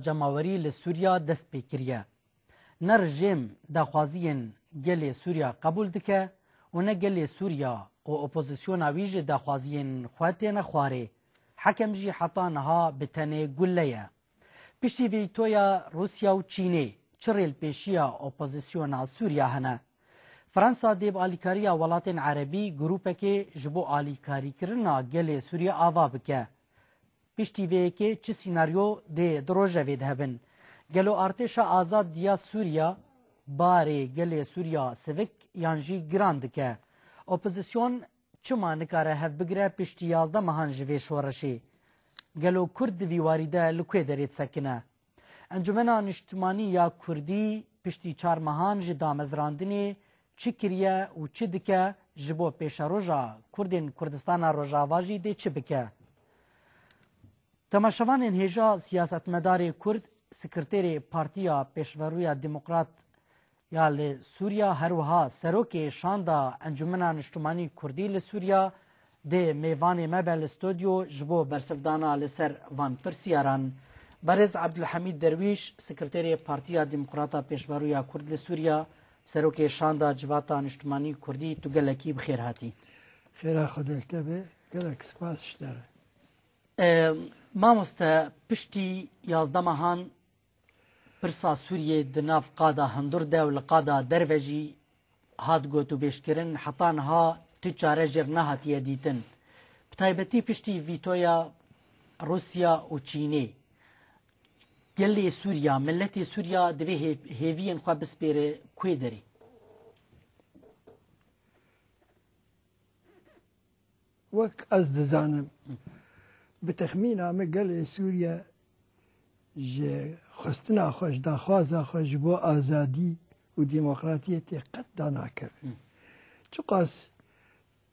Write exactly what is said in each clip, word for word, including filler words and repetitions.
cemawerî li Sûriya dest pê kiriye. Ne rejîm daxwaziyên gelê Sûriya qebûl dike û ne gelê Sûriya û opozisyona wî ji daxwaziyên xwe têne xwarê. Hekem jî heta niha bi tenê gule ye. Piştî vîtoya Rûsya û Çînê çi rêlpêşiya opozisyona Sûriya hene? Fransa dê bi alîkariya welatên erebî grûpekê ji bo alîkarîkirina gelê Sûriya ava bike. Piştî vê yekê çi sînaryo dê di rojevê de hebin? Gelo artêşa azad ya Sûriya barê gelê Sûriya sivik yan jî giran dike? Opozisyon çima nikare hev bigire piştî yazdeh mehan ji vê şoreşê? Gelo Kurd di vî warî de li ku derê disekine? Encûmena Niştimanî ya Kurdî piştî çar mehan ji damezrandinê çi kiriye û çi dike, ji bo pêşeroja Kurdên Kurdistana Rojava jî dê çi bike? Temaşevanên hêja, siyasetmedarê Kurd, sekreterê Partiya Pêşverûya Demokrat ya li Sûriya, her wiha serokê Şanda Encûmena Niştimanî Kurdî li Sûriya, dê mêvanê me be li stodyo ji bo bersivdana li ser van pirsiyaran. Berêz Abdulhamîd Derwîş, sekreterê Partiya Demokrata Pêşverûya Kurd li Sûriya, serokê Şanda Civata Niştimanî Kurdî, tu gelekî bi xêr hatî. Xêra Xwedê li te be, gelek spas ji te re. Ee, mamoste, piştî yazdeh mehan pirsa Sûriyê di nav qada hundir de û li qada derve jî hat gotûbêjkirin, heta niha tu çare jêr nehatiye dîtin. Bi taybetî piştî vîtoya Rûsya û Çînê, gelê Sûriya, miletê Sûriya divê hê-, hêviyên xwe bispêre ku derê? Wek ez dizanim, bi texmîna min gelê Sûriye ji xwestina xwe, ji daxwaza xwe ji bo azadî û demokratiyetê qet danakeve. Çiqas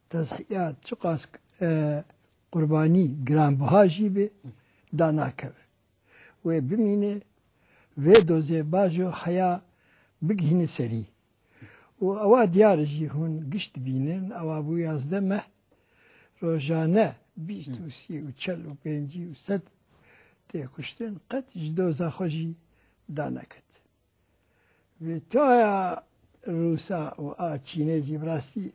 tezhiyat, çiqas, e, qurbanî giranbiha jî be, danakeve. Wê bimîne, vê dozê bajo heya bigihîne serî. Û ewa diyar e jî, hûn giş dibînin, ewa bû yazdeh meh, rojane bîst û sî û çel û pêncî û sed tê kuştin, qet ji doza xwe jî daneket. Vîtoya Rûsa û a Çînê jî bi rastî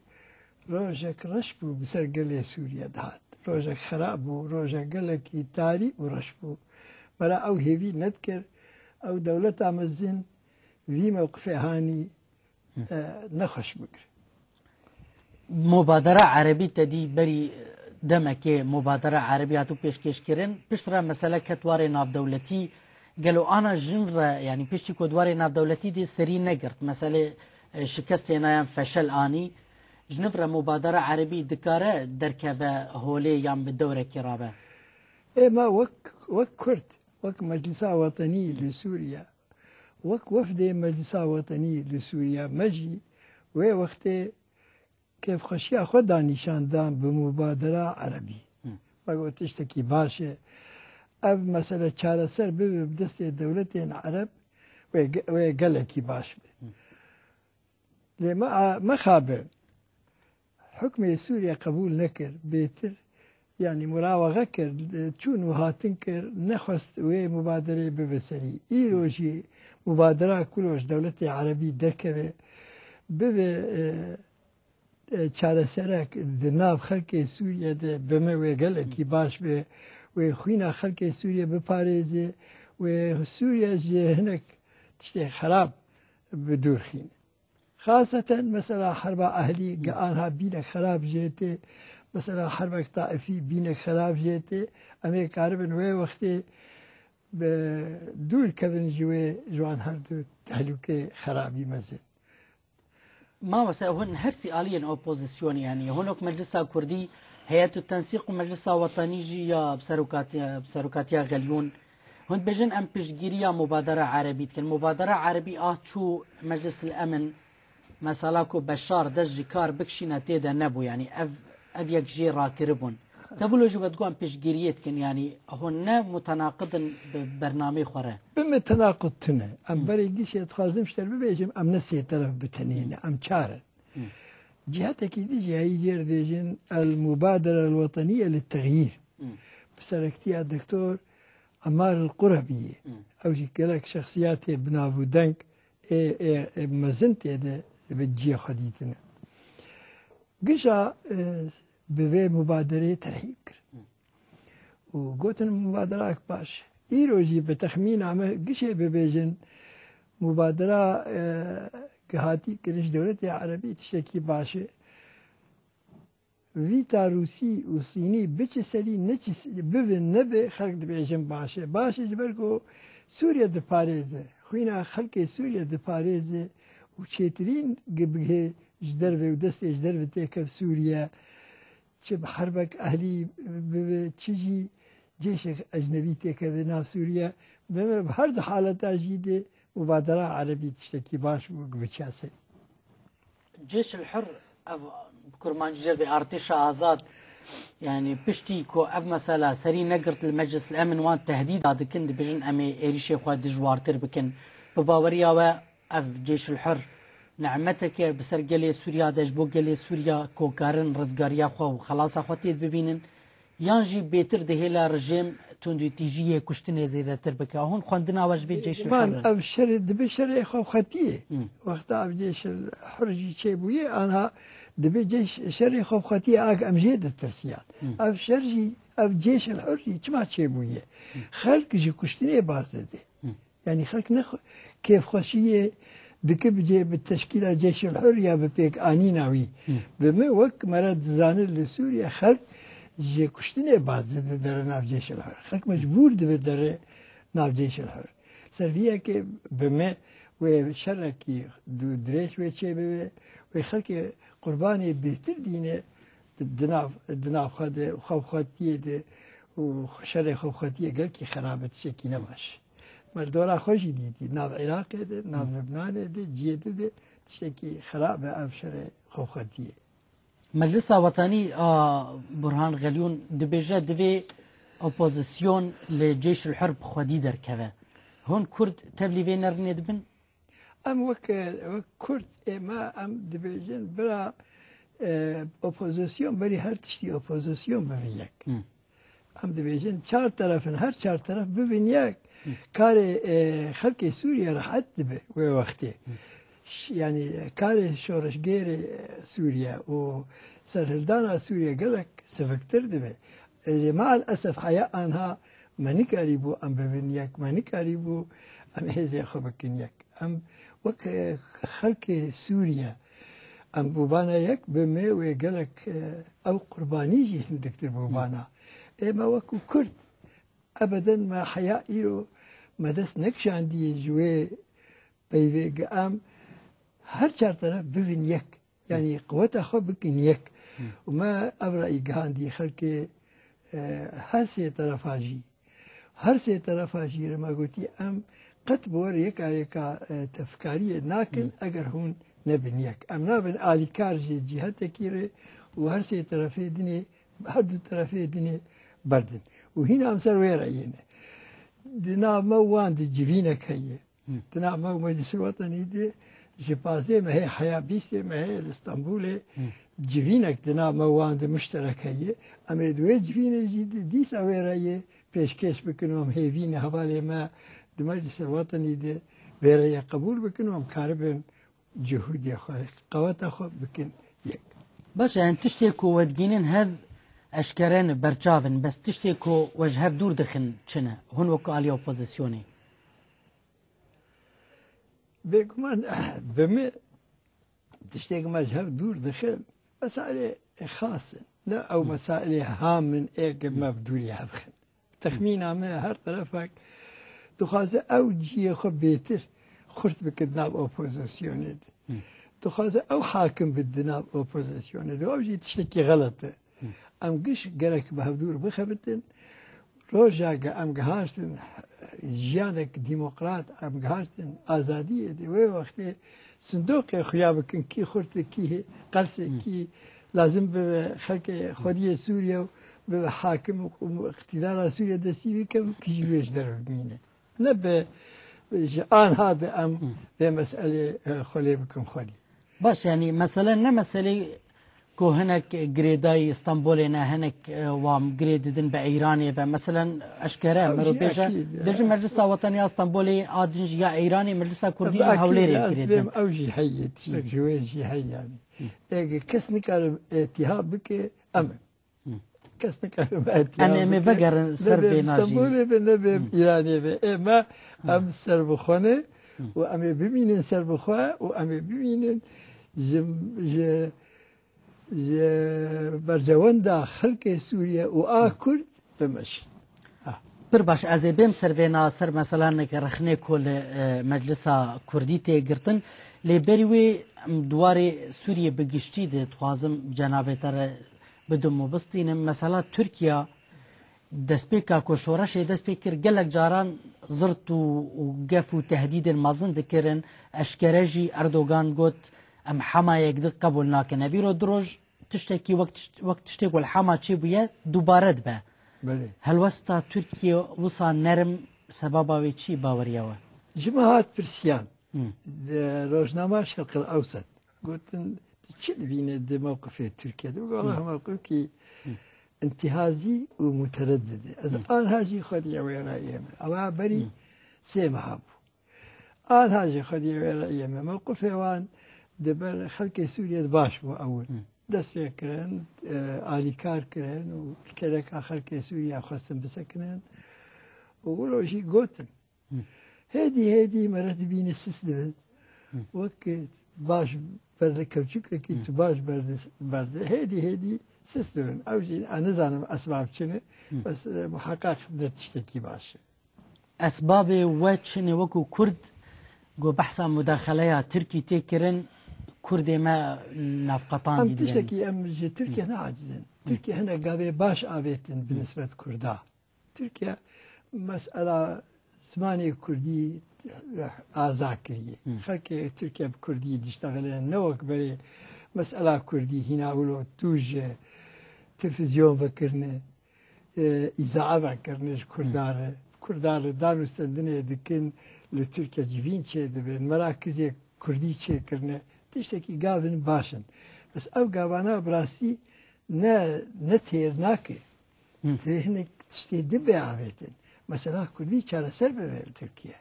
rojek reş bû, bi ser gelê Sûriye dihat. Rojek xerab bû, rojek gelekî tarî û reş bû. Mera ew hêvî nedikir, ew dewleta mezin vî mewqifê hanî, e, nexweş bigir. Mubadera erebî te dî berî demekê mubadera erebî hatibû pêşkêşkirin. Piştre mesele ket warê navdewletî. Gelo ana jin re, yanî piştî ku di warê navdewletî dê serî negirt, meselê, e, şikestê nayan feşel anî, ji niv re mubadera erebî dikare derkeve holê yan bi dewrekê rabe? Ê me wek, wek Kurd, wek Meclisa Wetenî li Sûriye, wek wefdê Meclisa Wetenî li Sûriye, me jî wê wextê kêfxweşiya xwe da nîşan dan bi mubadera erebî. Me got, tiştekî baş e. Ev mesele çareser bibe bi destê dewletên ereb, wê ge-, wê gelekî baş be. Lê me a-, mexabe, hukmê Sûriye qebûl nekir, bêtir, yanî murawaxe kir, çûn û hatin kir, nexwest wê mubadereyê bibe serî. Îro jî mubadera ku ji dewletê erebî derkeve, bibe, e, e, çareserek di nav xelkê Sûriye de bi me wê gelekî baş be, wê xwîna xelkê Sûriye biparêze, wê Sûriye ji hinek tiştê xerab bi dûr xîne. Xaseten mesela herba ehlî, ge anha bînek xerab jê tê, mesela herbek taifî bînek xerab jê tê, em ê karibin wê wextê bi dûr kevin ji wê, ji wan her du tehlûkê xerabî mezin. Mamoste, hûn her sî aliyên opozisyonê, yanî hûn wek Meclisa Kurdî, Heyet û Tensîq û Meclisa Wetanî jî ya bi serokatiya, bi serokatiya Xeliyûn, hûn dibêjin em piştgiriya mubadera erebî dikin. Mubadera erebî a çû Meclis el Emin, mesela ku Beşar dest ji kar bikişîne tê de nebû, yanî ev, ev yek jê rakiribûn. Te wilo jî we digot em piştgiriyê dikin, yanî hûn ne mutenaqid in bi bernameyê xwe re? Bi me tenaqud tune. Em berê gişê dixwazim ji te re bibêjim, em ne sê teref bi tenê ne, em çar in. Cihetekî dî jî heyî jê re dibêjin El Mubadere El Weteniye li Texyîr. Bi serektiya Doktor Emmar el-Qurebî ye. Hmm. Ew jî gelek şexsiyatê bi nav û deng ê, ê, ê mezin tê de bi cihê xwe dîtine. Gija, e, bi vê mubadereyê terhîb kir. Hmm. Û gotin, mubaderak baş. Îro jî bi texmîna me gişê bibêjin, mubadera, e, gihatî kirin ji dewletê erebî tiştekî baş e. Vîta rûsî û sînî biçe serî, neçe se-, bibe nebe, xelk dibêjin baş e. Baş e ji ber ku Sûriye diparêze. Xwîna xelkê Sûriye diparêze û çêtirîn gi-, bigihê ji derve û destê ji derve têkev Sûriye. Çi bi herbek ehlî bibe, çi jî cêşek ecnebî têkeve nav Sûriye. Bi me bi her du haleta jî de mubadera erebî tiştekî baş bû, biçe serî. Cêş el Hur, ev kurmancî jê re bê artêşa azad, yanî piştî ku ev mesela serî negirt li Meclis el Emin wan tehdîda dikin, dibêjin em ê êrîşê xwe dijwartir bikin. Bi baweriya we ev Cêş el Hur nimetek e bi ser gelê Sûriya de, ji bo gelê Sûriya ku karin rizgariya xwe û xelasa xwe tê bibînin? Yan jî bêtir dihêle rejîm tundûtîjiyê, kuştinê zêdetir bike? Hûn xwendina we ji vê Cêşil Hur re? Ev şerê dibe şerê xwebxwetiyê. Hmm. Wexta ev Cêşil Hur jî çêbûye, anha dibe cêş-, şerê xwebxwetiyê a ke em jê ditirsiyan. Hmm. Ev şer jî, ev Cêşil Hur jî çima çêbûye? Hmm. Xelk ji kuştinê baz dide. Hmm. Yanî xelk ne xwe-, kêfxweşiyê dike bi cê-, bi teşkîla Cêşil Hur ya bi pêkanîna wî. Hı. Bi me wek me re dizane li Sûriye xelk ji kuştinê baz dide dere nav Cêşil Hur. Xelk mecbûr dibe dere nav Cêşil Hur. Ser vî yekê bi me wê şerekî du-, dirêj wê çê bibe, wê xelkê qurbanê bêtir dîne di nav, di nav xwe de, xwebxwetiyê de û şerê xwebxwetiyê gelkî xerab e, tiştekî ne baş. Me li dora xwe jî dîtî. Nav Iraqê de, nav Hı. Libnanê de, cihê di de tiştekî xerab e ev şerê xwebxwetiyê. Meclisa Wetanî a Burhan Xelyûn dibêje, divê opozisyon li Cêşil Hur bi xwedî derkeve. Hûn Kurd tevlî vê nerînê dibin? Em wek, wek Kurd ê me, em dibêjin, bira, e, opozisyon berî her tiştî opozisyon bibin yek. Hı. Em dibêjin çar teref in, her çar teref bibin yek. Hı. Karê, e, xelkê Sûriye rehet dibe wê wextê. Hı. Ş-, yanî karê şoreşgêrê, e, Sûriye û serhildana Sûriye gelek siviktir dibe. E, lê maalesef heya anha me nikarîbû em bibin yek, me nikarîbû em hêzê xwe bikin yek. Em wek, e, xelkê Sûriye, em bûbana yek bi me wê gelek, e, ew qurbanî jî hindiktir bûbana. Ê me wekû Kurd, ebeden me heya îro me dest nekişandiye ji wê peyvê, gi em her çar teref bibin yek. Yanî quweta xwe bikin yek. Hı. Û me ev rayî gihandî xelkê, e, her sê terefa jî. Her sê terefa jî re me gotî, em qet bi we re yeka yeka, e, tevkariyê nakin, Hı. eger hûn nebin yek. Em nabin alîkar ji cîhetekî re û her sê terefê dinê, her du terefê dinê berdin. Û hîna em ser wê reyê ne. Di nav me wan di civînek heye. Hı. Di nav me û Meclisê Wetanî de ji pazdeh mehê heya bîstê mehê li Stenbolê Hı. civînek di nav me wan de muşterek heye. Em ê di wê civînê jî di dîsa wê reyê pêşkêş bikin û em hêvî ne hevalê me di Meclisê Wetanî de vê reyê qebûl bikin û em karibin cihûdê xwe, qeweta xwe bikin yek. Baş e, em tiştê ku we digînin hev eşkere ne, berçav in, bes tiştê ku we ji hev dûr dixin çi ne? Hûn wek alî opozisyonê. Bêguman, bi min tiştê ku me ji hev dûr dixin, mesailê xas in. Ne ew Hı. mesailê ham in ê ku me bi dûrî hev xin. Texmîna me her terefek dixwaze ew cihê xwe bêtir xurt bike di nav opozisyonê de. Hı. Dixwaze ew hakim be di nav opozisyonê de. Ew jî tiştekî xelet e. Em giş gerek bi hevdûr bixebitin. Roja ge em gihaştin jiyanek demokrat, em gihaştin azadiyê de, wê wextê sindoqê xuya bikin, kî xurt e, kî qels e, Hı. kî lazim bibe xelkê xwediyê Sûriye û bibe hakim û, û îqtîdara Sûriye destî bike û kî jî wê ji derve bimîne. Ne bi, ji anha de em Hı. vê meselê, e, xwe lê bikin xwedî. Baş, yanî mesele ne meselê ku hinek girêdayî Stenbolê ne, hinek, e, wan girê didin bi Eyranê ve. Meselen, eşkere, Ew mero jî bêje, ekîd, bêje e. Meclisa Wetaniya Stenbolê a din jî ya Eyranê, Meclisa Kurdî Ev jî ekîd, Hewlêrê e, girê dibêm din. Ew jî heye, tiştek ji wê jî heye yanî. Ê, kes nikare îtiha bike, em in. Kes nikare îtiha Em ê bike. Vegerin ser vêna jî. Ne bê Stenbolê be, ne bê Îranê be. Ê me, em serbixwe ne û em ê bimînin serbixwe û em ê bimînin ji, ji ji berjewenda xelkê Sûriye û a Kurd bimeşin. Ah. Pir baş, ez ê bêm ser vêna, ser meseleyek rexnê ku li, e, Meclisa Kurdî tê girtin. Lê berî wê em di warê Sûriyê bi giştî de dixwazim cenabê te re bidim û bistînim. Mesela Tirkiye Destpêka ku şoreşê dest pê kir, gelek caran zirt û, û gef û tehdîdên mezin dikirin. Eşkere jî Erdogan got, em hemayek di qebûl nakin. Ev îro du roj tiştekî wek tişt-, wek tiştê ku li Hema çêbûye, dubare dibe. Belê. Helwesta Tirkiye wisa nerm sebeba wê çi baweriya we? Ji me hat pirsiyan. Hı. Di rojnama Şerqil Ewset gotin, tu çi dibîne di mewqifê Tirkiye de? Gotin, Hı. mewqifkî Hı. intihazî û mutereddid e. Ez Hı. anha jî xwedî wê reyê me. Ewa berî Hı. sê meha bû. Anha jî xwedî wê reyê me. Mewqifê wan di ber xelkê Sûriyê de baş bû ewil. Hı. Dest pê kirin, e, alîkar kirin û kêleka xelkê Sûriya xwestin bisekinin. Û wilo jî gotin. Hı. Hêdî hêdî mere dibîne sis dibin. Hı. Wek baş berde kewçikekî Hı. tu baş berde, berde. Hêdî hêdî sis dibin. Ew jî ez nizanim esbab çi ne. Hı. Bes, e, muheqeq ne tiştekî baş e. Esbabê we çi ne wekû Kurd ku behsa mudaxeleya Tirkî tê kirin, Kurdê me navqetandî Em dibin? Tiştekî em ji Tirkiye Hı. neacizin. Hı. Tirkiye hinek gavê baş avêtin bi Hı. nisbet Kurda. Tirkiye mesela zimanê kurdî aza kiriye. Hı. Xelkê Tirkiye bi kurdî diştexile, ne wek berê mesela kurdî hîna wilo tu ji televîzyon vekirine, e, îzaa vekirine ji Hı. kurdan re. Kurdan re danûstendinê dikin, li Tirkiye civîn çêdibin, merakizê kurdî çêkirine. Tiştekî gavin baş in. Bes ev gavana bi rastî ne, ne têr nake. Hı. Tê hinek tiştê din bê avêtin. Mesela kurdî çareser bibe li Tirkiye.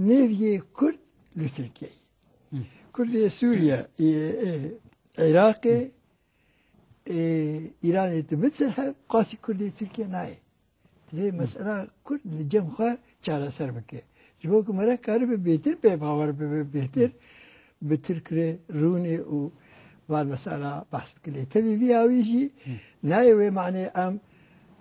Nêviyê kurd li Tirkiye. Hı. Kurdê Sûriye, e, e, Iraqê, e, Îranê tu bid ser hev, qasî kurdê Tirkiye nayê. Divê Hı. mesela kurd li cem xwe çareser bike. Ji bo ku mere karibe bêtir pê bawer bibe, bêtir Hı. bi Tirk re rûnê û van mesela behs bike. Lê tevî vî awî jî Hı. nayê wê manê em,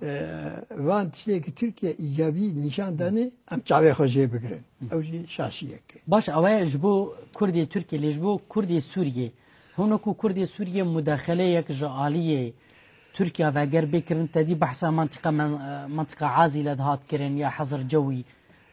e, van tiştê ki Tirkiye îcabî nîşan dane, em çavê xwe jê bigirin. Hı. Ew jî şaşiyek e. Baş, ew e ji bo Kurdê Tirkiye, lê ji bo Kurdê Sûriyê. Hûn wekû Kurdê Sûriyê mudaxeleyek ji aliyê Tirkiye ve ger bê kirin, te dî behsa mantiqa men-, mantiqa Azîle dihat kirin ya hezir cewî.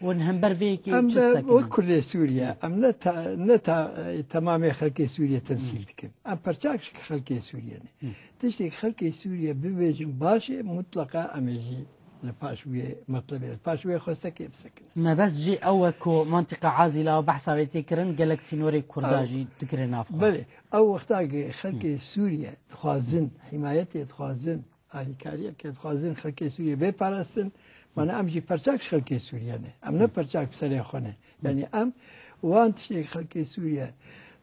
Hûn hember vê yekê Em çi de disekinin? wek Kurdê Sûriye, Hı. em ne ta-, ne ta-, e, temamê xelkê Sûriye temsîl Hı. dikin. Em perçak ji xelkê Sûriye ne. Hı. Tiştê xelkê Sûriye bibêjin baş e, mutleqa em ê jî li paş wê metlebê, li paş wê xwestekê bisekinin. Mebest jî ew e ku mantiqa Azîla behsa wê tê kirin, gelek sînorê Kurda Ew, jî digire nav xwe. belê, ew wexta ki xelkê Hı. Sûriye dixwazin, himayetê dixwazin, alîkariyeke dixwazin xelkê Sûriye bê parastin, mana em jî perçak ji xelkê Sûriye ne. Em ne Hı. perçak bi serê xwe ne. Hı. Yanî em wan tiştê xelkê Sûriye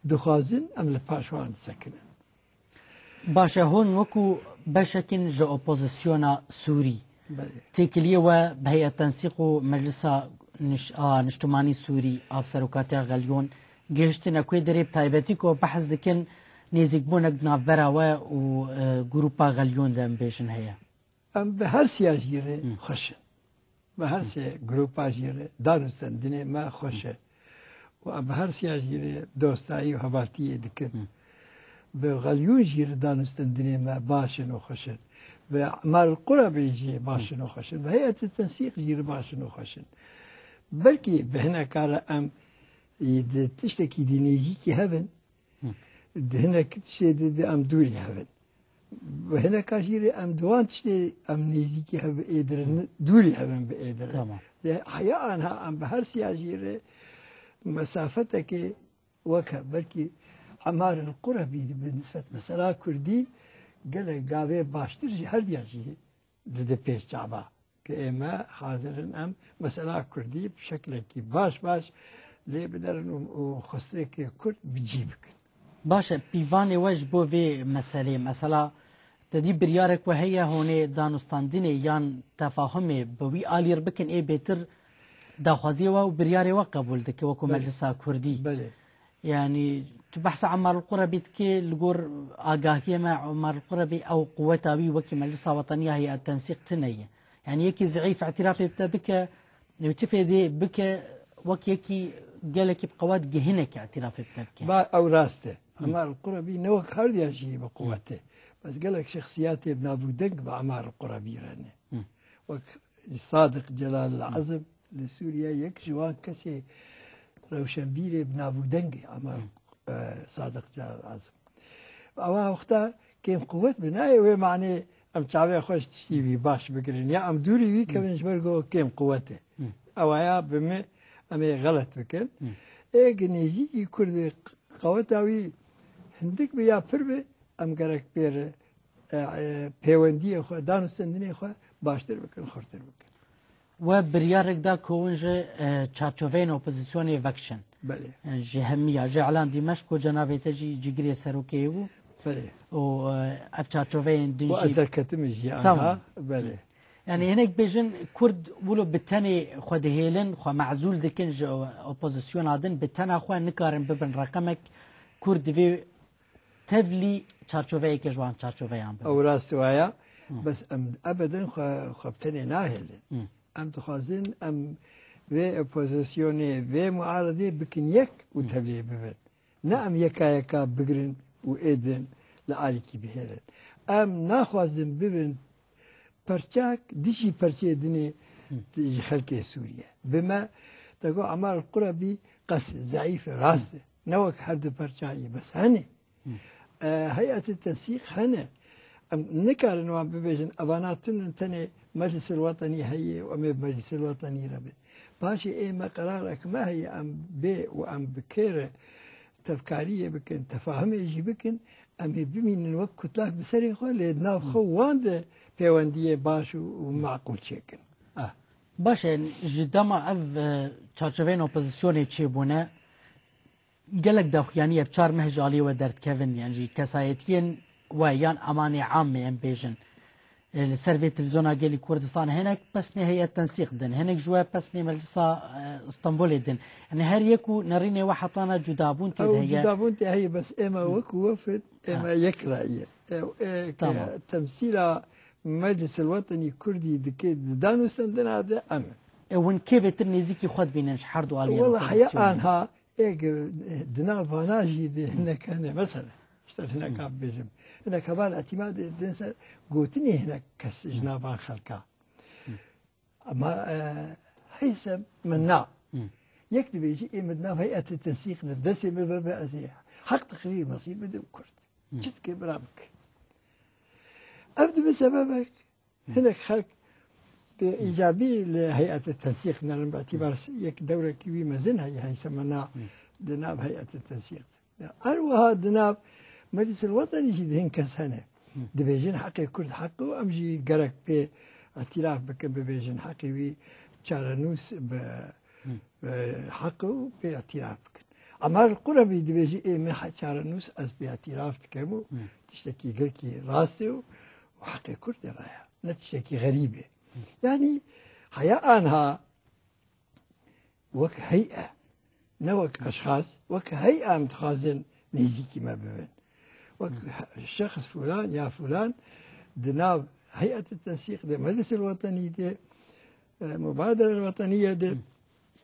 dixwazin, em li paş wan disekinin. Baş e, hûn wekû beşekîn ji opozisyona Sûrî, Belê. têkiliyê we bi Heyet Tensîq û Meclisa Niş-, a Niştimanî Sûrî a bi serokatiya Xelyon gihiştine ku ê derê bi taybetî ku behs dikin nêzîkbûnek di navbera we û, e, grûpa Xelyon de em bêjin heye? Em bi her siya jî re Hı. xweş in. Bi her Hı. sê grûpa jî re danûstendinê me xweş e. Û em bi her siya jî re dostayî û hevaltiyê dikin. Hı. Bi Xelyûn jî re danûstendinê me baş in û xweş in. Bi Emar Qurabê jî baş Hı. in û xweş in. Bi Heyetê Tensîq jî re baş in û xweş in. Belkî bi hineka re em, e, di tiştekî di nêzîkî hev in. Hı. Di hinek tiştê di, di em dûrî hev in. Bi hineka jî re em di wan tiştê em nêzîkî hev ê di re Hı. dûrî hev in bi ê di re. Tamam. Lê heya anha em bi her siya jî re mesafetekê weke belkî Emar el-Qurebî bi nisbet mesela Kurdî gelek gavê baştir ji her diya jî dide pêş çava. Ke ême hazir in em mesela Kurdî bi şeklekî baş baş lê biderin û, û xwestekê Kurd bi cî bikin. Baş e, pîvanê we ji bo vê meselê, mesela te dî biryarek we heye honê danûstandinê yan tefahumê bi wî alî re bikin, ê bêtir daxwaziyê we û biryarê we qebûl dike wekû Belê. Meclisa Kurdî. Belê. Yani tu behsa Emar el-Qurebî dikê, li gor agahiyê me Emar el-Qurebî ew quweta wî wekî Meclisa Wetaniya Heyet Tensîq tune ye. Yani yekî zeîf îtirafê bi te bike, û çi fêdê bike, wek yekî gelekî bi qewet gihinek îtirafê bi te bike. Ba ew rast e. Hı. Emar el-Qurebî ne wek her diya jî bi quwet e. Bes gelek şexsiyatê bi nav û deng bi Emar el-Qurebî re ne. Hı. Wek Sadiq Celal el-Azim, li Sûriye yek ji wan kesê rewşenbîrê bi nav û dengê Emar, e, Sadiq Celal Azim. Ewa wexta kêm quwet bi nayê wê manê em çavê xwe ji tiştî wî baş bigirin. Ya em dûrî wî kevin ji ber ku kêm quwet e. Ewa ya bi me em ê xelet bikin. Ê ki nêzîkî Kurd be, qeweta wî hindik be ya pir be, em gerek pê re e, e, pêwendiyê xwe, danûstendinê xwe baştir bikin, xurtir bikin. We biryarek da ku hûn ji, e, çarçoveyên opozîsyonê vekişin. Belê. E, ji hemiya, ji Îlan Dîmeşq ku cenabê te jî cîgirê serokê bû. Belê. Û, e, ev çarçoveyên din Û jî ez derketim jî Tamam. anha. Belê. Yani hinek bêjin Kurd wilo bi tenê xwe dihêlin, xwe mezûl dikin ji opozisyona din, bi tena xwe nikarin bibin reqemek. Kurd divê tevlî çarçoveyeke ji wan çarçoveyan bibe. Ew rast waya. Bes em ebeden xwe, xwe bi tenê nahêlin. Em dixwazin em vê opozisyonê, vê muaredê bikin yek û tevlê bibin. Ne em yeka yeka bigirin û êdin li alîkî bihêlin. Em naxwazin bibin perçak dijî perçeyê dinê ji xelkê Sûriye. Bi me, te got Emar Qurebî qes zeîf e, rast e. Ne wek her du perçayî, bes hene. E, heyetê tensîq hene. Em nikarin wan bibêjin, evana tune tenê Meclisil Wetenî heye û em ê bi Meclisil Wetenî re bin. Paşê ê me qerarek me heye, em bê û em bi kê re tevkariyê bikin, tefahumê jî bikin, em ê bimînin wek kutlak bi serê xwe, lê di nav xwe û wan de pêwendiyê baş û, û meqûl çêkin. Ah. Baş e, ji dema ev, e, çarçoveyên opozisyonê çêbûne, gelek daxuyanî ev çar meh ji aliyê we derdikevin, yan jî kesayetiyên we yan emanê am em bêjin. E, li ser vê televîzyona Gelî Kurdistan hinek pesnê heyet tensîq din, hinek ji we pesnê Meclisa, e, Stenbolê din. Yani her yek û nerînê we hetana cudabûn tê de Ew heye. Cudabûn tê heye, bes ême Ha. wek wefd, ême Ha. yek rayî. Ew, e, ke Tamam. temsîla Meclisil Wetenî Kurdî dike di danûstendina de em in. E, hûn kê bêtir nêzîkî xwe dibînin ji her du aliyên Wela heya opozisyonê? anha Ê, di nav vana jî di hinek hene, mesela, işte hinek bibêjim. Hinek heval îtîmadê din ser gotinê hinek kes ji nav van xelka. Ama, e, heyse min na. Yek dibêjî, ê min di nav heyetê tensîq de destê min ve, ve ez ê heq teqrîrî mesîr bidim Kurd. Çi dike bira bike. Ev dibe sebebek Hinek xelk bi îcabî li heyetê tensîq nerin, bi îtîbar yek dewrekî wî mezin heye, heyse me na di nav heyetê tensîq de. Ya, her wiha di nav Meclisil Wetenî jî di hin kes hene. Dibêjin heqê Kurd heq û em jî gerek pê îtîraf bikin, bibêjin heqê wî çarenûs bi, bi heq û pê îtîraf bikin. Emar Qurebî dibêjî ê me he-, çarenûs ez pê îtîraf dikim û tiştekî girkî rast e û û heqê Kurd e vaya. Ne tiştekî xerîb e. Yanî heya anha wek hey'e, ne wek eşxas, wek hey'e em dixwazin nêzîkî me bibin. Wek he-, şexs fulan ya fulan di nav hey'etê tensîq de, Meclisil Wetenî de, e, Mubadere Weteniye de,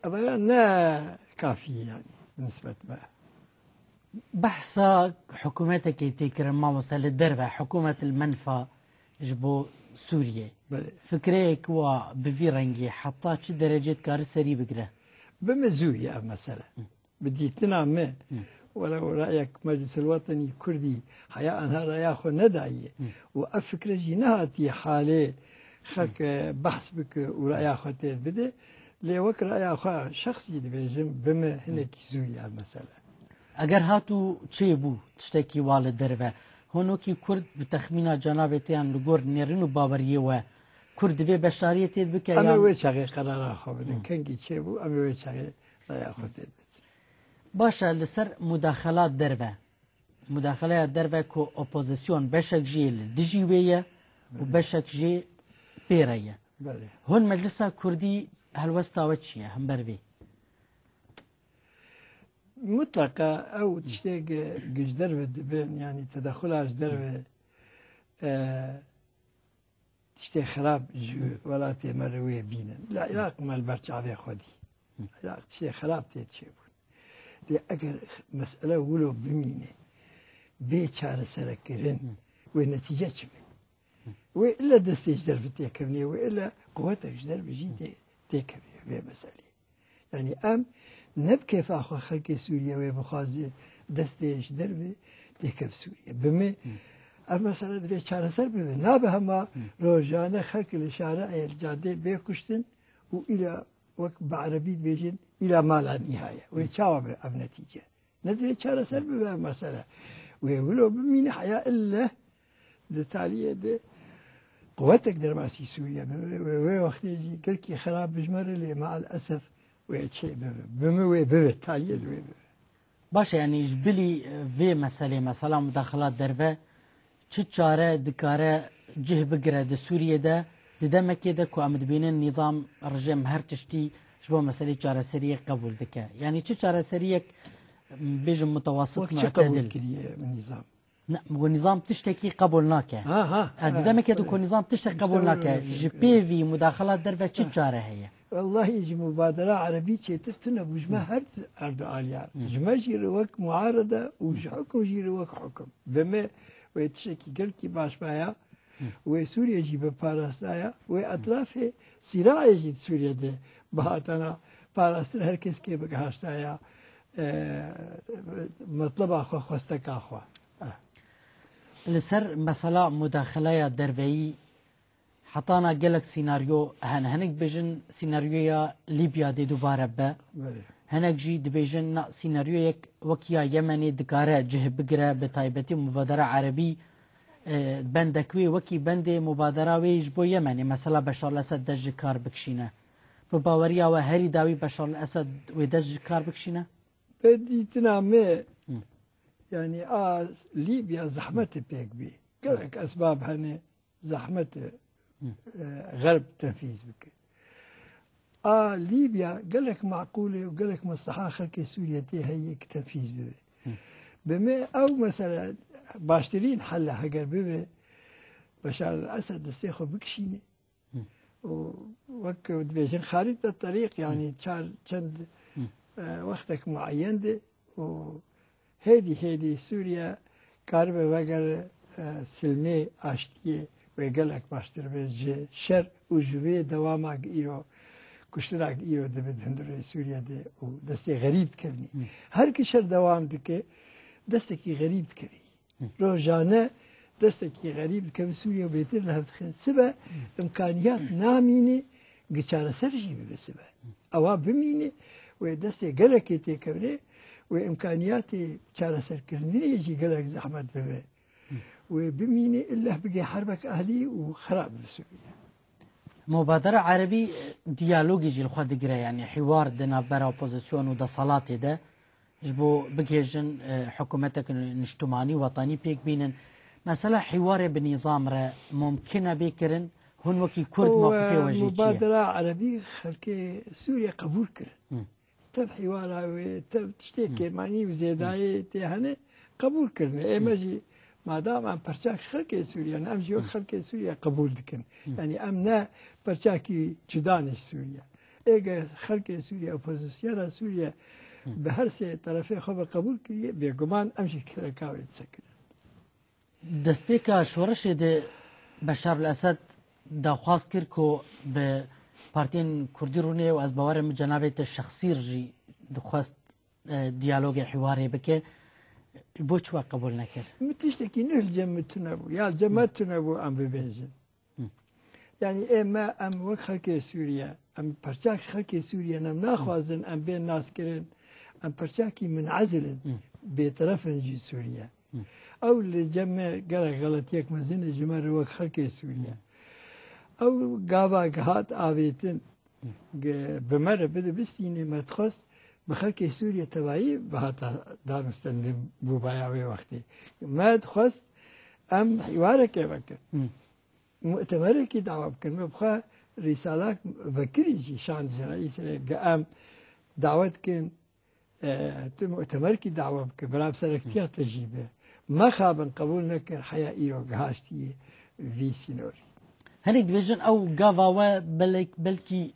ev ya ne kafî ye yanî bi nisbet me. Behsa hikûmetekê tê kirin mamoste li derve, hikûmet li menfa ji bo Sûriyê. Belê. Fikreyek wa bi vî rengî heta çi derecê dikare serî bigire? Bi min zû ye ev mesele. Bi dîtina me, were rayek Meclisil Wetenî Kurdî heya anha raya xwe nedaye û ev fikre jî nehatiye halê xelk, e, behs bike û raya xwe têr bide. Lê wek raya xwe şexsî dibêjim, bi me hinekî zû ye ev mesele. Eger hat û çêbû tiştekî wa li derve, hûn wekî Kurd bi texmîna cenabê te yan li gor nêrin û baweriyê we, Kurd divê beşdariyê tê bike Em ê yan wê çaxê qerara xwe bidin. Kengî çêbû, em ê wê çaxê raya xwe tê bidin. Baş e, li ser mudaxela derve. Mudaxeleya derve ku opozîsyon beşek jî li dijî wê ye û beşek jî pê re ye. Belê. Hûn Meclisa Kurdî helwesta we çi ye hember vê? Mutleqa ew tiştê ge-, ge ji derve dibin, yanî tedexula ji derve, e, tiştê xirab ji welatê me re wê bînin. Li Iraq me li ber çavê xwe dî. Iraq tiştê xirab tê çêbûn. Lê eger mesele wilo bimîne, bê çareserekirin, wê netîce çi be? Wê ille destê ji derve têkevnê, wê ille quwetek ji derve jî tê-, têkevê vê meselê. Yanî em ne bi kêfa xwe xelkê Sûriye wê bixwaze destê ji derve têkev Sûriye. Bi me ev mesele divê çareser bibe. Nabe hema rojane xelk li şarê, li cadê bê kuştin û îla wek bi erebî dibêjin îla ma la nîhaye. Wê çawa be ev netîce? Ne divê çareser bibe ev mesele. Wê wilo bimîne heya ille di taliyê de quwetek dermasî Sûriye bibe. Wê, wê wextê jî gelkî xirab bi ji me re lê meal esef wê çê bibe. Bi min wê bibe, taliyê de wê bibe. Baş e, yanî ji bilî vê meselê, mesela mudaxela derve, çi çare dikare cih bigire di Sûriyê de, di demekê de ku em dibînin nîzam, rejîm her tiştî ji bo meselê çareseriyê qebûl dike? Yanî çi çareseriyek, m, bêjim mutewasit, Wek çi qebûl mu'tedil? Kiriye nîzam? Ne, ku nîzam tiştekî qebûl nake. Ha, ha, E, di ha, demekê de evet. Ku nîzam tiştek İşte qebûl öyle nake, bir şey. Ji pêvî mudaxela derve çi çare heye? Wellahî ji mubadera erebî çêtir tune bû. Ji me her di erdu aliyan. Ji me jî re wek muarede û ji hukum jî re wek hukum. Bi me wê tiştekî gelkî baş baya. Wê Sûriye jî bi parastaya. Wê etrafê sîraê jî di Sûriye de bihatana parastin, her kes kê bigihaştaya, e, metleba xwe, xwesteka xwe. Eh. Li ser mesela mudaxeleya derveyî, hetana gelek sînaryo hene. Hinek dibêjin sînaryoya Lîbya dê dubare be. Belê. Hinek jî dibêjin na sînaryoyek wek ya Yemenê dikare cih bigire, bi taybetî mubadera erebî, e, bendek wê wekî bendê mubadera wê ji bo Yemenê. Mesela Beşar el-Esed dest ji kar bikişîne. Bi baweriya we herî dawî Beşar el-Esed wê dest ji kar bikişîne? Bi dîtina me, Hı. yanî a Lîbya zehmet e pêk bî. Gelek esbab hene. Zehmet e, Hı. e, Xerb tenfîz bike. A Lîbya gelek meqûl e û gelek mesleha xelkê Sûriye tê heye ki tenfîz bibe. Hı. Bi me ew mesele baştirîn hel e, heger bibe Beşar el-Esed destê xwe bikişîne. Hı. Û wek dibêjin xarîte terîq, yanî çar çend, Hı. e, wextek mueyen de û hêdî hêdî Sûriye karibe vegere, e, silmê, aştiyê wê gelek baştir be ji şer û ji vê dewama ki îro, kuştina ki îro dibe di hundirê Sûriye de û destê xerîb dikevnî. Hı. Her ki şer dewam dike, destekî xerîb dikevî. Hı. Rojane destekî xerîb dikeve Sûriye û bêtir li hev dixe. Sibe Hı. imkaniyat namîne, gi çareser jî bibe sibe. Ewa bimîne, wê destê gelekê têkevne, wê imkaniyatê çareserkirinê jî gelek zehmet bibe. Wê bimîne, illeh bigê herbek ehlî û xirab bi Sûriye. Mubadera Erebî diyalogî jî li xwe digire, yanî hîwar di navbera opozîsyon û deselatê de. Ji bo bigihêjin, e, hikûmetek niştimanî, wetanî pêk bînin. Mesela hîwarê bi nîzam re mumkin e bê kirin? Hûn wekî Kurd O, mewqifê e, we jî çi ye? Mubadera erebî xelkê Sûriye qebûl kirin. Hı. Tev hîwara wê, tev tiştê Hı. kêmanî û Hı. zêdayê tê hene qebûl kirine. Ê me Hı. jî madam em perçak ji xelkê Sûriye ne, em jî wek Hı. xelkê Sûriye qebûl dikin. Hı. Yanî em ne perçakî cuda ne ji Sûriye. Êge xelkê Sûriye, opozisyona Sûriye Hı. bi her sê terefê xwe ve qebûl kiriye, bêguman em jî keleka wê disekirin. Destpêka şoreşê de Beşar el-Esed daxwaz kir ku bi partiyên Kurdî rûnê û ez bawer im cenabê te şexsî jî dixwest, e, diyalogê, hîwarê bike. Bo çi we qebûl nekir? Min tiştekî nû li cem min tune bû. Ya li cem me Hı. tune bû em bibêjin. Hı. Yanî ê me, em wek xelkê Sûriye, em perçak ji xelkê Sûriye ne, em naxwazin em bên naskirin, em perçakî minezil in. Hı. bêteref in ji Sûriye. Ew li cem me gelek xeletiyek mezin e ji me re wek xelkê Sûriye. Ew gava gihat avêtin, ge-, bi me re bide bistînê, me dixwest bi xelkê Sûriye tevayî bihata danûstendin bûbaya wê wextê. Me dixwest em hîwareke vekin. Mu'temerekî dawa bikin. Me bi xwe rîsalak vekirî jî şand ji reîsê re, ge em dawet dikin, e, tu mu'temerkî dawa bike, bira bi serektiya te jî be. Mexabin qebûl nekir, heya îro gihaştiye vî sînorî. Hinek dibêjin ew gava we belek-, belkî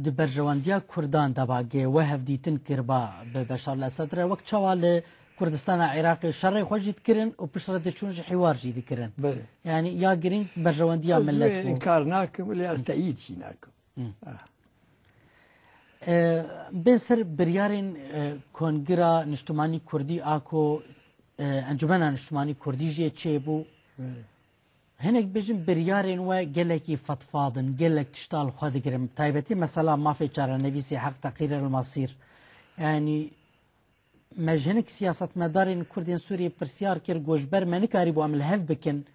di berjewendiya Kurdan de ba, ge we hevdîtin kiriba bi Beşar el-Esed re, wek çawa li Kurdistana Iraqê şerê xwe jî dikirin û piştre diçûn ji hîwar jî dikirin. Belê. Yanî ya girîng berjewendiya Ez millet wê bû. inkar nakim, lê ez teyîd jî nakim. Hı. Ah. E, bên ser biryarên, e, Kongira Niştimanî Kurdî, ako, e, Encumena Niştimanî Kurdî jê çêbû. Belê. Hinek dibêjin biryarên we gelekî fetfad in, gelek tişta li xwe digirin. Taybetî mesela mafê çarenivîsê, heq teqîr el masîr. Yanî me ji hinek siyasetmedarên Kurdên Sûriyê pirsyar kir, got, ji ber me nikarîbû em li hev bikin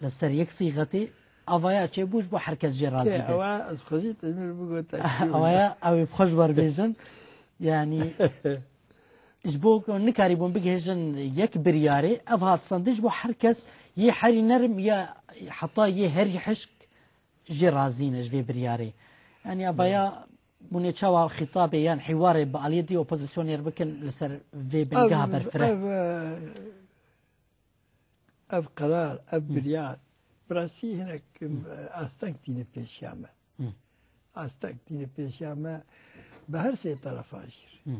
li ser yek sîxetê, avaya çêbû ji bo her kes jê razî Kê be. ewa ez xwe jî temîr bigote. Avaya ew ê bi xwe ji ber bêjin. Yanî ji bo ku nikarîbûn bigihêjin yek biryarê, ev hat sendin ji bo her kes yê herî nerm ya heta yê herî hişk jê razî ne ji vê biryarê. Yanî avaya bûnê çawa xîtabê yan hîwarê bi aliyê dî opozisyonê re bikin li ser vê bingeha Ev, berfireh? ev, e, ev qerar, ev Hı. biryar, bi rastî hinek, Hı. e, asteng tîne pêşiya me. Hı. Asteng tîne pêşiya me bi her sê terefa jî. Hı.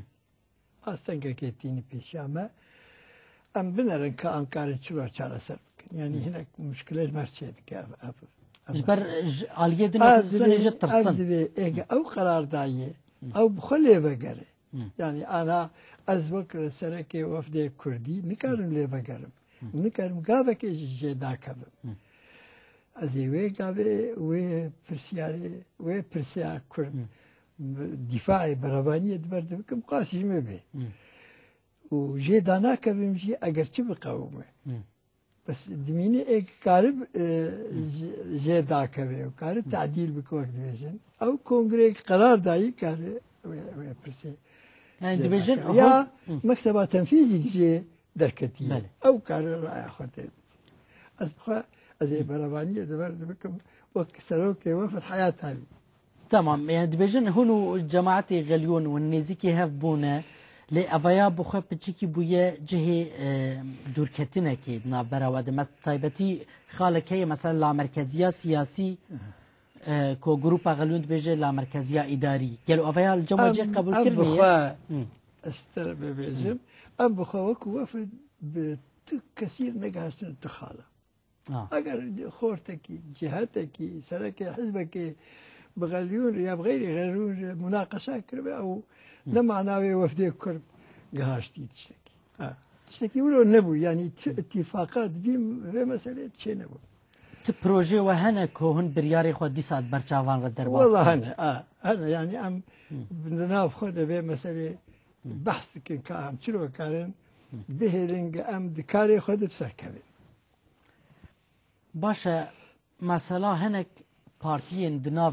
Astengekê tîne pêşiya me. Em binerin ka em karin çilo çareser bikin. Yanî Hı. hinek muşkile ji me re çêdike ev, ev, ev Ji ber mesele. ji aliyê din A, opozisyonê divê, jî ev tirsin. divê, êge Hı. ew qerar dayê, Hı. ew bi xwe lê vegere. Hı. Yanî ana ez wek serekê wefdê Kurdî nikarim lê vegerim. Hı. Nikarim gavekê jî jê dakevim. Hı. Ez ê wê gavê, wê pirsyarê, wê pirsiya Kurd, Hı. dîfaê berevaniyê di ber de bikim, qas ji min bê. Hı. Û jê danakevim jî eger çi biqewime. Hı. Bes dimîne êk karib, e, Hı. jê, jê dakeve û karib Hı. tadîl bike wek dibêjin. Ew kongreyek qerar dayî kare wê, wê pirsê Yani jê dibêjin dakeve. hol-, Ya Hı. mekteba tenfîzî jê derketiye. Belê. Ew kare raya xwe tê didî. Ez bi xwe, ez ê Hı. berevaniyê di ber de bikim wek serokê wefd Heyat Alî. Tamam, yani dibêjin hûn û cemaetê Xelyon hûn nêzîkî hev bûne, lê evaya bi xwe piçikî bûye cihê, e, dûrketinekê di navbera we de. Mes-, taybetî xalek heye, mesela lamerkeziya siyasî, Aha. e, ku grupa Xelyon dibêje lamerkeziya îdarî. Gelo evaya li cem we Em, cih qebûl em bi kiriniye? xwe, Hı. ez te bibêjim, Hı. em bi xwe wekî wefd bi tu kesî negihaştine tu xala. Ha. Eger xortekî, cihetekî, serekê hizbekê bi Xelyon re ya bi xeyrî Xelyon re munaqeşa kiribe, ew Hı. ne mana wê wefdê Kurd gihaştî tiştekî. Ha. Tiştekî wilo nebû, yanî tu Hı. îtîfaqa di vî, vê meselê çê nebû. Tu projê we hene ku hûn biryarê xwe dîsa di ber çavan re derbas Wela kin? hene, ha, hene, yanî em Hı. di nav xwe de vê meselê Hı. behs dikin ka em çilo karin Hı. bihêlin, ge em di karê xwe de bi ser kevin. Baş e, mesela hinek partiyên di nav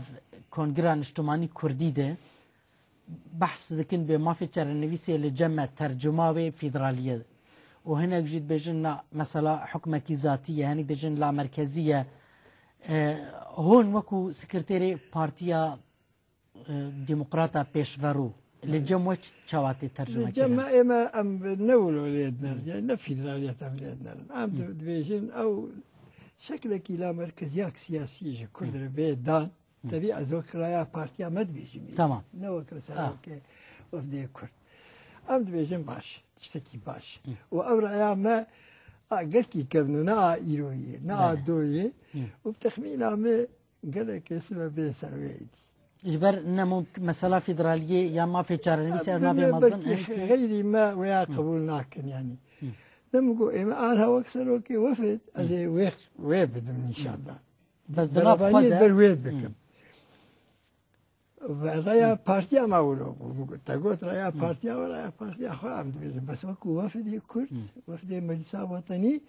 Kongira Niştimanî Kurdî de behs dikin bê mafê çarenivîsê li cem me tercuma wê federaliyê. Û hinek jî dibêjin na mesela hukmekî zatî ye, hinek dibêjin lamerkezî ye. E, hûn wekû sekreterê Partiya e, Demokrata Pêşverû li cem we ç-, çawa tê tercûme Li cem kirin? me ême em ne wilo lê dinerin, Hmm. yani ne federaliyet em lê dinerin. Em Hmm. di-, dibêjin ew şeklekî lamerkeziyak siyasî ji Kurd Hmm. re bê dan, Hmm. tevî ez wek raya partiya me dibêjim. Tamam. Ne wek Ah. serokê wefdê Kurd. Em dibêjin baş, tiştekî baş. Hmm. Û ev raya me a gelkî kevn e, ne a îro ye, ne a Belê. do ye. Hmm. Û bi texmîna me gelek kes me bê ser wê êdî. Ji ber ne mum-, mesela federaliyê ya mafê çarenivîsê ev navê Belkî mezin e ki xeyrî me wê ya Hı. qebûl nakin yani. Hı. Ne min got, ê me anha wek serokê wefd, ez Hı. ê wê, wê bidim nîşandan. Bes di nav xwe Beraberiyê de ber wê Hı. bikim. Ve raya partiya me wilo bû. Te got raya partiya we, raya partiya xwe em dibêjin. Bes wekû wefdê Kurd, wefdê Meclisa Wetenî,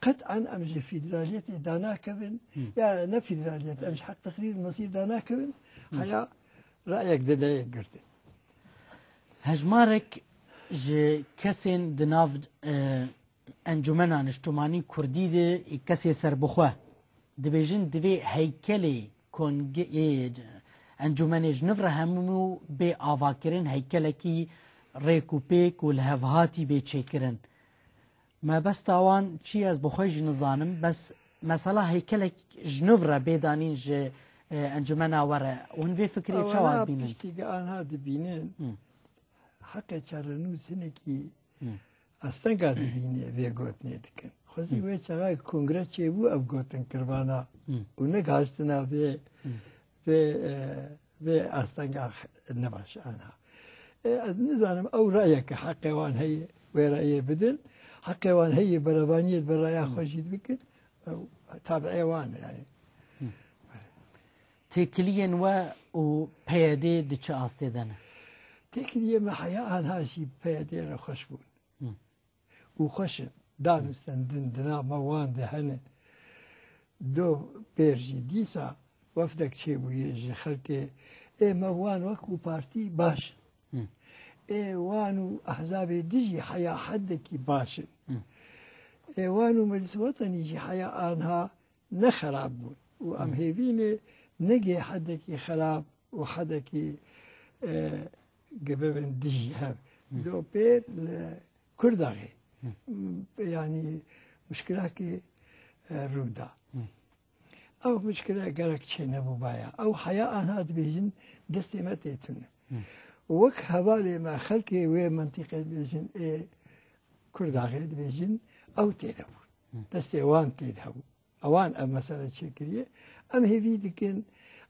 qet'en em ji federaliyetê danakevin. Ya ne federaliyet, em ji heq teqrîr mesîr danakevin. Heya rayek dide yek girtin. Hejmarek ji kesên di nav, e, Encûmena Niştimanî Kurdî de kesê serbixwe dibêjin, divê heykelê kongê, ê, encûmenê ji nû re hemû bê avakirin, heykelekî rêk û pêk û lihevhatî bê çêkirin. Mebesta wan çi ye, ez bi xwe jî nizanim, bes mesela heykelek ji nû re bê danîn ji, e, encûmena we re. Hûn vê fikrê çawa dibînin? Piştî ke anha dibînin, heqê çarenûs hinekî astenga dibînê vê gotinê dikin. Xwezî wê çaxê kongre çêbû ev gotin kir vana û negihaştina vê, vê, e, vê astenga nebaş anha. E, ez nizanim ew rayeke heqê wan heye, wê rayê bidin. Heqê wan heye berevaniyê bi raya xwe jî bikin. Ew tabiê wan e yani. Têkiliyên we û P Y D di çi astê de ne? Têkiliyê me heya anha jî P Y D re xweş bûn. Û xweş in. Danûstendin di nav me wan de hene. Do pêr jî dîsa wefdek çêbûye ji xelkê, ê me wan wekû partî baş in. Ê wan û ehzabê din jî heya hedekî baş in. Ê wan û Meclis Wetenî jî heya anha ne xerab bûn. Û em hêvînê negê hedekî xerab û hedekî, e, gi bibin dijî hev. Do pêr li Kurdaxê, yanî mişkilakê, e, rû da. Ew mişkile gerek çênebûbaya. Ew heya anha dibêjin destê me tê tune. Wek hevalê me xelkê wê mentîqê dibêjin ê Kurdaxê dibêjin ew tê de bûn. Destê wan tê de hebû. Ewan ev mesele çêkiriye. Em hêvî dikin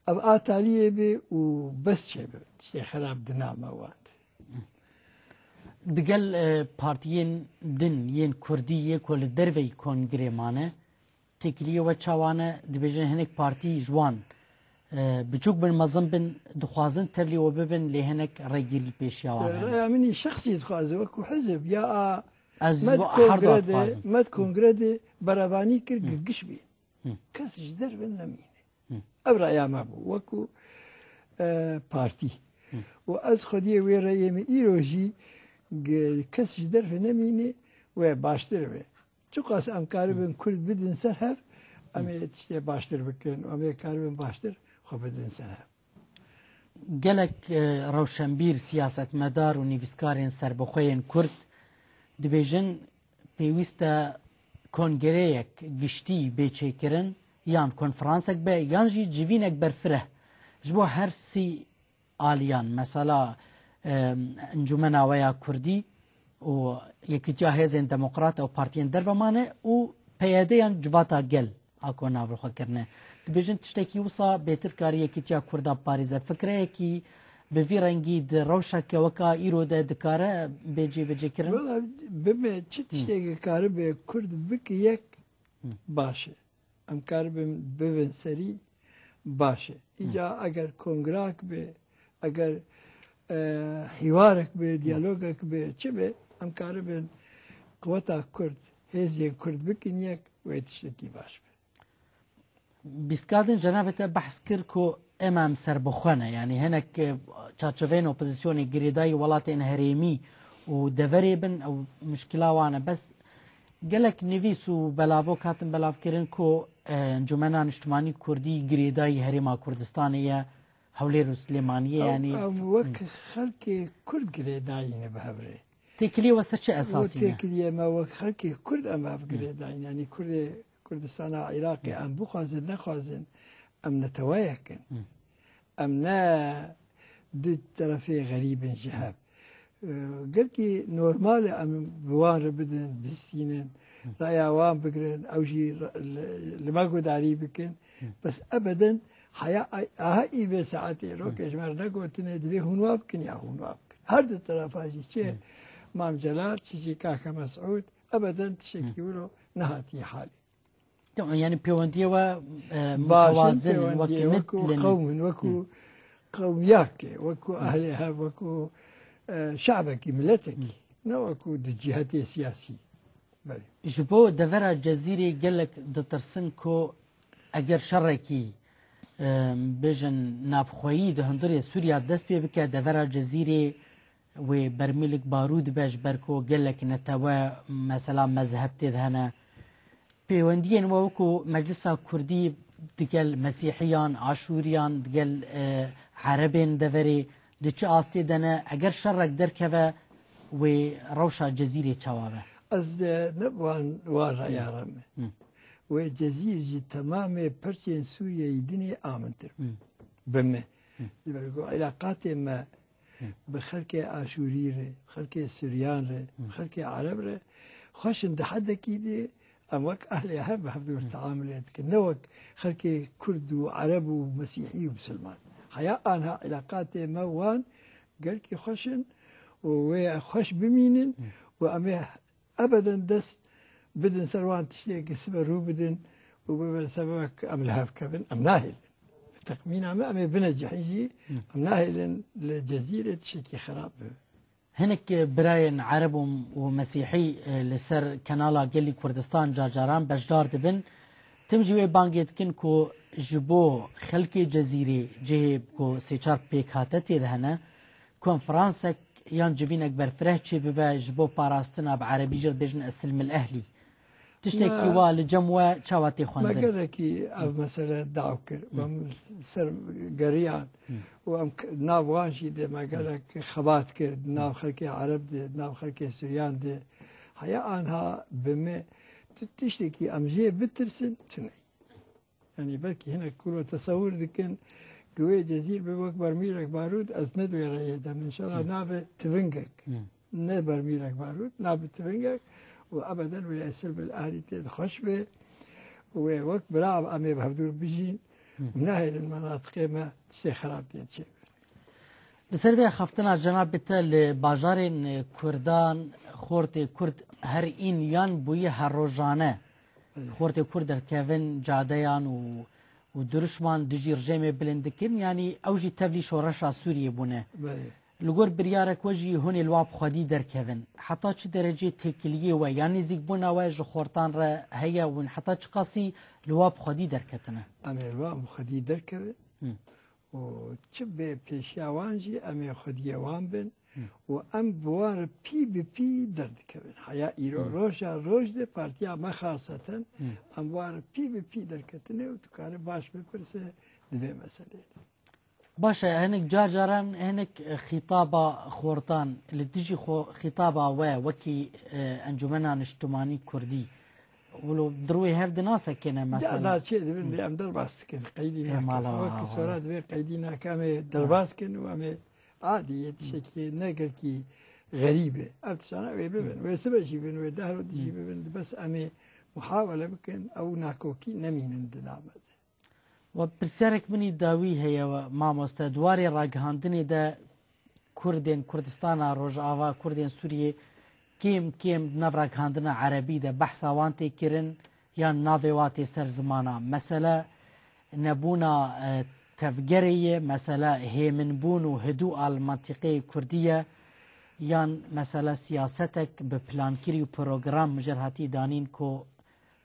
ev a taliyê be û bes çêbe. Tiştê xerab di nav me wan de. Digel, e, partiyên din yên kurdî yê ku li derveyî kongirê mane, têkiliyê we çawa ne? Dibêjin hinek partî ji wan, e, biçûk bin, mezin bin, dixwazin tevlî we bibin, lê hinek rêgirî pêşiya wan hene. Raya min î şexsî dixwaze, wekû hizib ya a Ez me di wa her kongre de, dixwazim. Me di kongre de berevanî kir, gigiş bî. Kes ji derve nemîne. Ev raya me bû, wekû, e, partî. Û ez xwediyê wê reyê min îro jî gi-, kes ji derve nemîne, wê baştir be. Çiqas em karibin Kurd bidin ser hev, em ê tiştê baştir bikin, em ê karibin baştir xwe bidin ser hev. Gelek, e, rewşenbîr, siyasetmedar û nivîskarên serbixwe yên Kurd dibêjin, pêwîst e kongreyek giştî bê çêkirin, yan konferansek be, yan jî civînek berfireh ji bo her sî aliyan, mesela, e, Encûmena we ya Kurdî û Yekîtiya Hêzên Demokrat û partiyên derve mane û P Y D yan Civata Gel a ku nav li xwe kirine. Dibêjin tiştekî wisa bêtir karî Yekîtiya Kurda biparêze. Fikreyekî bi vî rengî di rewşeke weka îro de dikare bê cêbecêkirin? Wela, bibe çi tiştekî karibe Kurd bike yek baş e. Em karibin bibin serî baş e. Îca eger kongrak be, eger, e, hîwarek be, diyalogek be, çi be, em karibin quweta Kurd, hêzên Kurd bikin yek, wê tiştekî baş be. Bîstkadin cenabê te behs kir ku ema em serbixwe ne, yanî hinek, e, çarçoveyên opozisyonê girêdayî welatên herêmî û deverê bin, ew mişkila wan e. Bes gelek nivîs û belavok hatin belavkirin ku, e, Encûmena Niştimanî Kurdî girêdayî Herêma Kurdistanê ye, Hewlêr û Silêmaniyê, Ew, yanî em wek xelkê Kurd girêdayî ne bi hev re. Têkiliyê we ser çi esasî ne? Têkiliyê me wek xelkê Kurd em ev girêdayîn. Yanî Kurdê Kurdistana Iraqê em bixwazin, nexwazin, em neteweyek in. Em ne du terefê xerîb in ji hev. E, gelkî normal e em bi wan re bidin, bistînin, raya wan bigirin, ew jî re-, li, li me gudarî bikin. Bes ebeden heya, aha î vê saetê rokê ji me re negotine, divê hûn wa bikin ya hûn wa bikin. Her du terefa jî çi Mam Celal, çi jî Kaka Mesûd, ebeden tiştekî wilo nehatiye halê. Tamam, yani pêwendiyê we, e, Baş in, mutewazin in, pêwendiyê wekî wekû mit lin. Qewm in, wekû qewmiyakê, wekû ehlê hev, wekû, e, şe'bekî, miletekî, ne wekû di cihetê siyasî. Belê. Ji bo devera Cezîrê gelek ditirsin ku eger şerekî, e, bêjin navxweyî di hundirê Sûriya dest pê bike, devera Cezîrê wê bermîlik barûd be, ji ber ku gelek netewe, mesela mezheb tê de hene. Pêwendiyên we wekû Meclisa Kurdî digel Mesîhiyan, Aşûriyan, digel, e, Erebên deverê di çi astê de ne? Eger şerek derkeve, wê rewşa Cezîrê çawa be? Ez, e, ne wan, wan raya re me. Hı. Wê Cezîr ji temamê perçên Sûriyeyê dinê amintir be. Hı. Bi me. Hı. Ji ber ku îlaqatê me Hı. bi xelkê Aşûrî re, xelkê Suryan re, Hı. xelkê Ereb re xweş in, di hedekî de em wek ehlê hev bi hevdûr Hı. teamulê dikin. Ne wek xelkê Kurd û Ereb û Mesîhî û Misilman. Heya anha îlaqatê me wan gelkî xweş in û wê xweş bimînin Hı. û em ê ebeden dest bidin ser wan tiştê ku sibe rû bidin û bibin sebebek em li hev kevin, em nahêlin. Bi texmîna me em ê binecihîn jî, Hı. em nahêlin li Cezîrê tiştekî xirab bibe. Hinek birayên Ereb û, û Mesîhî, e, li ser kenala Gelî Kurdistan car caran beşdar dibin. Tim jî wê bangê dikin ku ji bo xelkê Cezîrê cihê ku sê çar pêkhate tê de hene, konferansek yan civînek berfireh çêbibe ji bo parastina, bi erebî jî dibêjin esilmil ehlî. Tiştekî Me- wa li cem we çawa tê Me xwendin? gelekî ev Hı. mesele daw kir. Hı. Em ser geriyan Hı. û em k-, nav wan jî de me gelek xebat kir, di nav xelkê Ereb de, di nav xelkê Suryan de. Heya anha bi me tu tiştekî em jê bitirsin, tune. Yanî belkî hinek kuro tesewir dikin ku wê Cezîr be wek bermîlek barût, ez ne di wê reyê de me. Înşallah Hı. nabe tivingek. Hı. Ne bermîlek barût, nabe tivingek û ebeden wê esilmil ehlî tê de xweş be û wê wek bira em ê bi hevdûr bijîn Hı. û nehêlin menatiqê me tiştê xirab tê çêbe. Li ser vê axaftina cenabê te li bajarên Kurdan, xortê Kurd her în yan bûye her rojane. Belê. Xortê Kurd derdikevin cadeyan û, û diruşman dijî rejêmê bilind dikin, yanî ew jî tevlî şoreşa Sûriyê bûne. Belê. Li gor biryarek we jî hûn ê li wa bi xwedî derkevin. Heta çi derecê têkiliyê we yan nêzîkbûna we ji xortan re heye û heta çiqasî li wa bi xwedî derketine? Em ê li wa bi xwedî derkevin. Hı. û çi bê pêşiya wan jî em ê xwediyê wan bin Hı. û em bi wan re pî bi pî derdikevin. Heya îro Hı. roja roj de partiya me xaseten Hı. em bi wan re pî bi pî derketine û tu kare baş bipirse di vê meseleyê de. Baş e, hinek car caran hinek xîtaba xortan li dijî xwe xîtaba we wekî, e, Encûmena Niştimanî Kurdî, wilo di rûyê hev de nasekine mesela. Na çê dibin de em derbas dikin, qeydî Ê nakin. mala Wek wa, sora wa. Divê qeydî nakin, em ê derbas kin û em ê adî yê tiştekî ne gelkî xerîb e. Ev tiştana wê bibin, wê sibe jî bin, wê dehro dijî bibin. Bes em ê muhawele bikin, ew nakokî nemînin di nava de. We pirsyarek min î dawî heye, we mamoste. Di warê ragihandinê de Kurdên Kurdistana Rojava, Kurdên Sûriyê kêm kêm di nav ragihandina erebî de behsa wan tê kirin yan navê wa tê ser zimana. Mesele nebûna, e, tevgerê ye, mesele hêminbûn û hidû al mantîqeyê Kurdî ye, yan mesele siyasetek bi plankirî û program mijer hatî danîn ku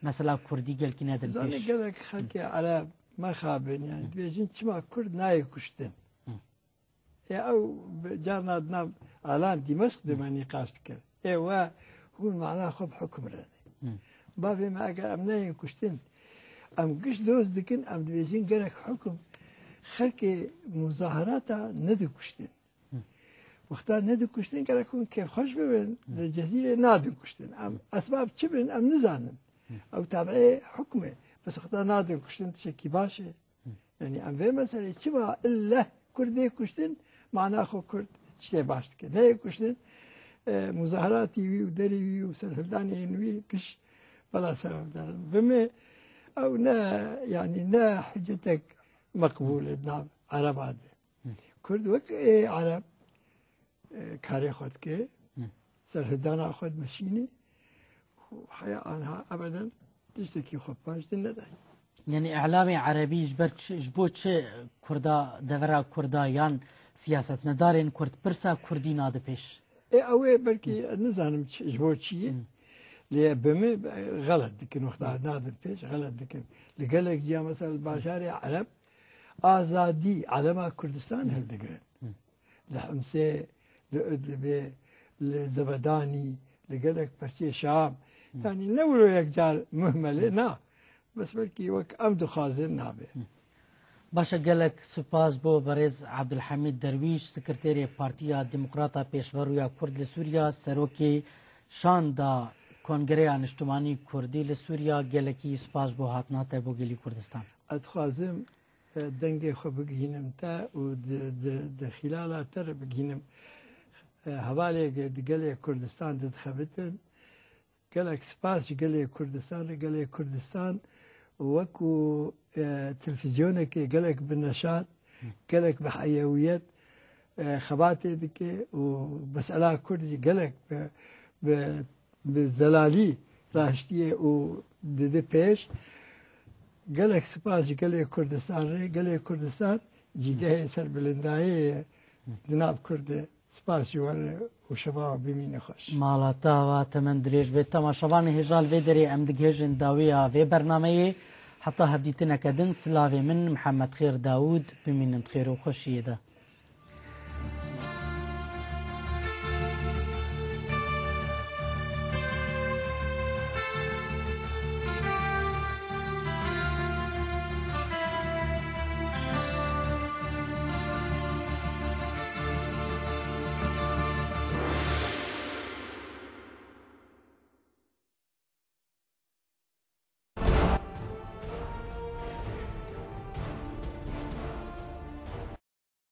mesela Kurdî gelkî nedin Zanî pêş. Gelek xelkê Ereb mexabin, yani dibêjin çima Kurd nayê kuştin. Hı. Ê ew bi-, carna di nav alan Dîmeşq de me nîqaş dikir. Ê we hûn mana xwe bi hukm re ne. Hı. Bavê me eger em neyên kuştin, em giş doz dikin, em dibêjin gerek hukm xelkê muzaherata nedikuştin. Wexta nedikuştin gerek hûn kêfxweş bibin, li Cezîrê nadin kuştin. Em esbab çi bin em nizanin. Ew tabiê hukm e. Bes wexta nadin kuştin tiştekî baş e. Yanî em vê meselê çima illeh Kurd bê kuştin, mana xwe Kurd tiştê baş dike. Neyê kuştin, e, muzaheratî wî û derê wî û serhildanê yên wî giş bela sebebdar in. Bi me ew ne, yanî ne hiccetek meqbûl e di nav Ereba de. Kurd wek ê Ereb, e, karê xwe dike, serhildana xwe dimeşîne û heya anha ebeden tiştekî xwe paş de nedayî. Yanî îlamê erebî ji ber çi, ji bo çi Kurda, devera Kurda yan siyasetmedarên Kurd pirsa Kurdî nadi pêş? Ê ew ê belkî nizanim çi- ji bo çi ye. Lê bi min e, xelet dikin, wexta nadin pêş, xelet dikin. Li gelek ciya mesela li bajarê Ereb azadî, elema Kurdistan hildigirin. Li Himsê, li Idlibê, li Zebedanî, li gelek parçeyê Şam. Yanî ne wilo yek car muhmel e, na. Bes belkî wek em dixwazin nabe. Baş e, gelek spas bo berêz Abdulhamid Derwîş, sekreterê Partiya Demokrata Pêşverûya Kurd li Sûriya, serokê şanda Kongreya Niştimanî Kurdî li Sûriya, gelekî spas bo hatina te bo gelî Kurdistan. Ez dixwazim e, dengê xwe bigihînim te û di, di, di xîlala te re bigihînim. E, hevalê ge- di gelê Kurdistan de dixebitin. Gelek spas ji gelê Kurdistan re. Gelê Kurdistan wekû e, televîzyonekê gelek bi neşat, gelek bi heyewiyet e, xebatê dike û mesela Kurd jî gelek bi, bi, bi zelalî raştiyê û didi pêş. Gelek spas ji gelê Kurdistan re. Gelê Kurdistan cîgehê serbilindayê ye di nav Kurd de. Spas ji we re û şeva we bimîne xweş. Mala te ava, temen dirêj be. Temaşevanê hêja, li vê derê em digihêjin dawiya vê bernameyê. Heta hevdîtineke din, silavê min Mihemed Xêr Dawûd, bimînin di xêr û xweşiyê de.